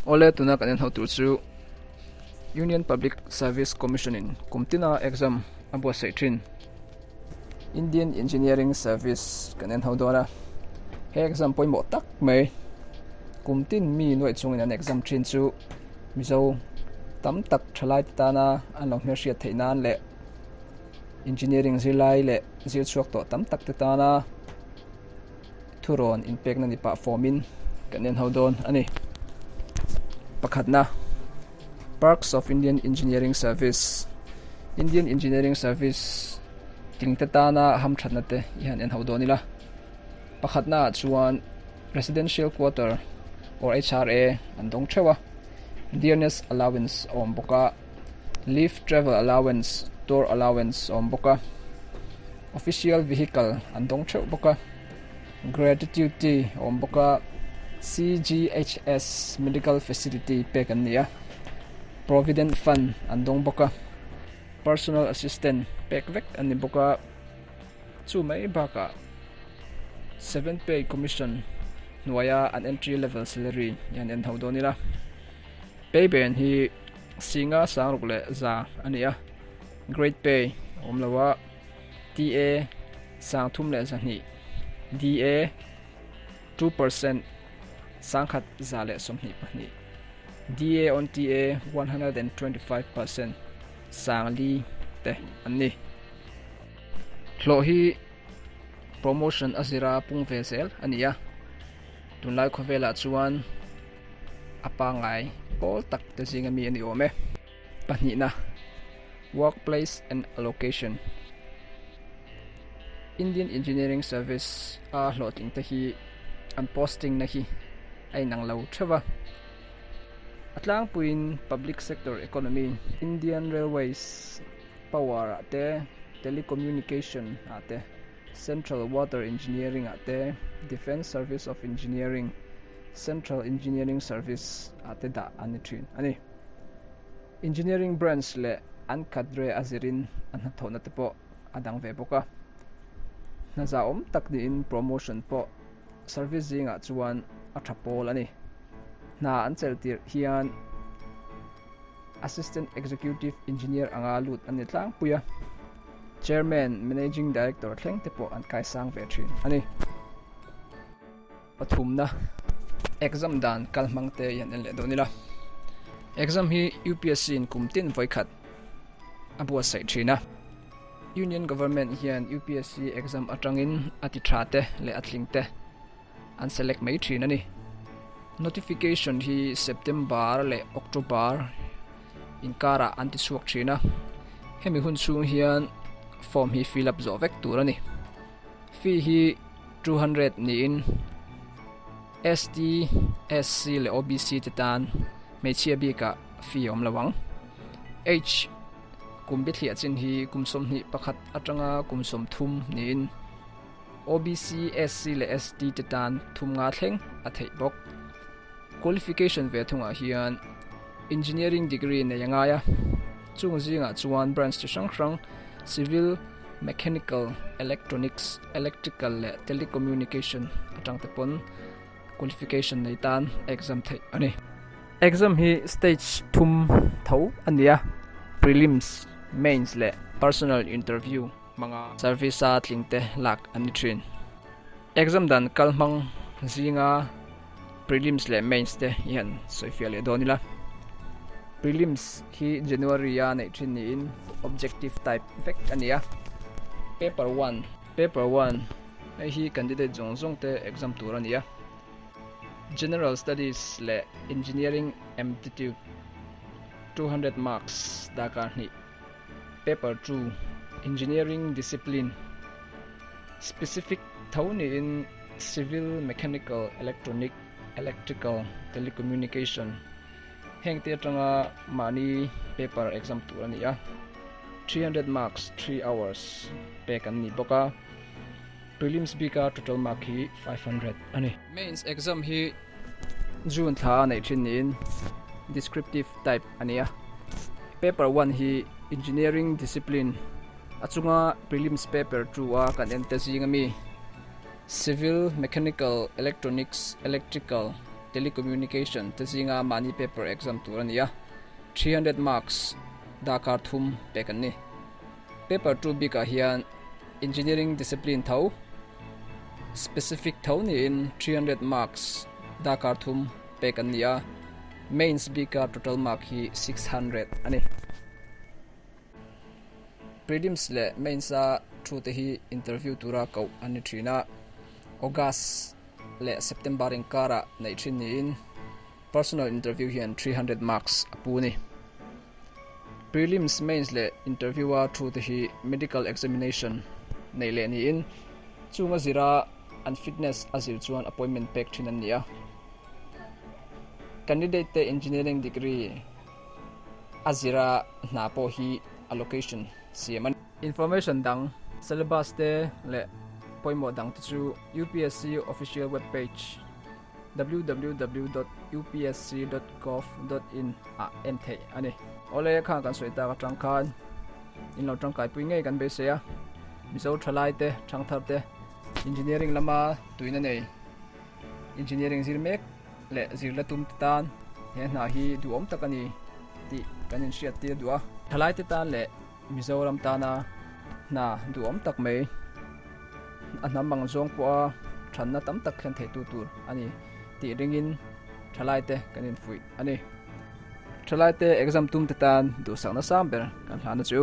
Awle tuna kan en ho tur chu Union Public Service Commission in kum tina exam a buatsaih thin Indian Engineering Service kan en ho dawn a, he exam pawimawh tak mai kum tin mi nuaih chungin an exam thin chu Mizo tam tak thalai te tana an lo hmelhriat theih nan leh engineering zirlai leh zir chhuak tawh tam tak te tana thurawn inpekna ni pah fawmin kan en ho dawn a ni. Pakhatna Parks of Indian Engineering Service Indian Engineering Service tingte tana hamthatna te i han en ho dawn ila. Pakhatna ah chuan Residential Quarter or HRA an dawng theuh a, Dearness Allowance a awm bawk a, Leave Travel Allowance, Tour Allowance a awm bawk a, Official Vehicle an dawng theuh bawk a, Gratuity a awm bawk a, CGHS Medical Facility pek an ni a, Provident Fund an dawng bawk a, Personal Assistant pek vek an ni bawk a. Chu mai bakah Seventh Pay Commission hnuaia an entry level salary hi an en ho dawn ila. Pay band hi Singa sangruk leh za a ni a, Grade Pay a awm lo a, TA sangthum leh zahnih, DA 2% sangkhat 122, DA on TA 125% sangli te an ni. Hlawh hi promotion a zira pung ve zel a ni a, tunlai khawvelah chuan a pangngai pawl tak te zinga mi a ni awm e. Pahnihna, Workplace and Allocation, Indian Engineering Service a hlawhtling te hi an posting na hi a inang lo theuh a, a tlangpuiin Public Sector Economy, Indian Railways, Power ah te, Telecommunication ah te, Central Water Engineering ah te, Defence Service of Engineering, Central Engineering Service ah te dah an ni thin a ni. Engineering Branch leh an cadre a zirin a hnathawhna te pawh a dang ve bawk a. Hna zahawm tak niin promotion pawh service zingah chuan a tha pawl a ni. Hna an chelh tirh hian Assistant Executive Engineer anga lut an ni tlangpui a, Chairman, Managing Director thleng te pawh an kaisang ve thin a ni. Pathumna, Exam dan kal hmang te i han en leh dawn ila. Exam hi UPSC in kum tin vawikhat a buatsaih thin a. Union Government hian UPSC exam atangin a ti tha te leh a tling te an select mai thin a ni. Notification hi September leh October inkarah an ti chhuak thin a, hemi hun chhung hian form hi fill up zawh vek tur a ni. Fee hi 200 niin ST, SC leh OBC te tan hmeichhia bikah fee a awm lo ang. H kum bithliah chin hi kum 21 atanga kum 30 niin OBC, SC leh ST te tan thum nga thleng a theih bawk. Qualification ve thungah hian Engineering degree nei a ngai a, chung zingah chuan branch chi hrang hrang Civil, Mechanical, Electronics, Electrical leh Telecommunication atang te pawn qualification nei tan exam theih a ni. Exam hi stage thum tho a ni a, Prelims, Mains leh Personal Interview. Hmanga service a tling te lak an ni thin. Exam dan kal hmang zinga prelims leh mains te hi han sawifiah leh dawn ila. Prelims hi January a neih thin niin objective type vek a ni a. Paper one. Paper one, Hei hi candidate zawng zawng te exam tur a ni a. General Studies leh Engineering Aptitude 200 marks darkar hnih. Paper 2, Engineering Discipline Specific tho niin Civil, Mechanical, Electronic, Electrical, Telecommunication heng te atanga mahni paper exam tur a ni a, 300 marks, 3 hours pek an ni bawk a, Prelims bika total mark hi 500 a ni. Mains exam hi June thla a neih thin niin descriptive type a ni a. Paper 1 hi Engineering Discipline a chunga Prelims Paper 2 a kan en te zing ami Civil, Mechanical, Electronics, Electrical. Telecommunication te zinga mahni paper exam tur a ni a, 300 marks darkar thum pek an ni. Paper 2 bikah hian Engineering discipline tho, specific tho niin 300 marks darkar thum pek an ni a, Mains bika total mark hi 600 a ni. Prelims leh Mains a thu te hi interview tura koh an ni thin a, August leh September inkarah neih thin niin personal interview hian 300 marks a pu a ni. Prelims, Mains leh interview a thu te hi medical examination neih leh niin chung a zira an fitness a zir chuan appointment pek thin an ni a. Candidate te engineering degree a zira hna pawh hi allocation siam a ni. Information dang, syllabus te leh pawimawh dang te chu UPSC official web page www.upsc.gov.in ah en theih a ni. Awle kha kan sawi tak atang khan in lo tangkaipui ngei kan beisei a, Mizo thalai te, thangthar te, engineering lama tuina nei engineering zir mek leh zirla tum te tan he hna hi duhawm tak a ni tih kan inhriat tir duh a. Thalai te tan leh Mizoram tana hna duhawm tak mai a hnam ang zawng pawha thanna tam tak thlen theitu tur a ni tih ringin thalai te kan infuih a ni. Thalai te exam tum te tan duhsakna sang ber kan hlan a chu.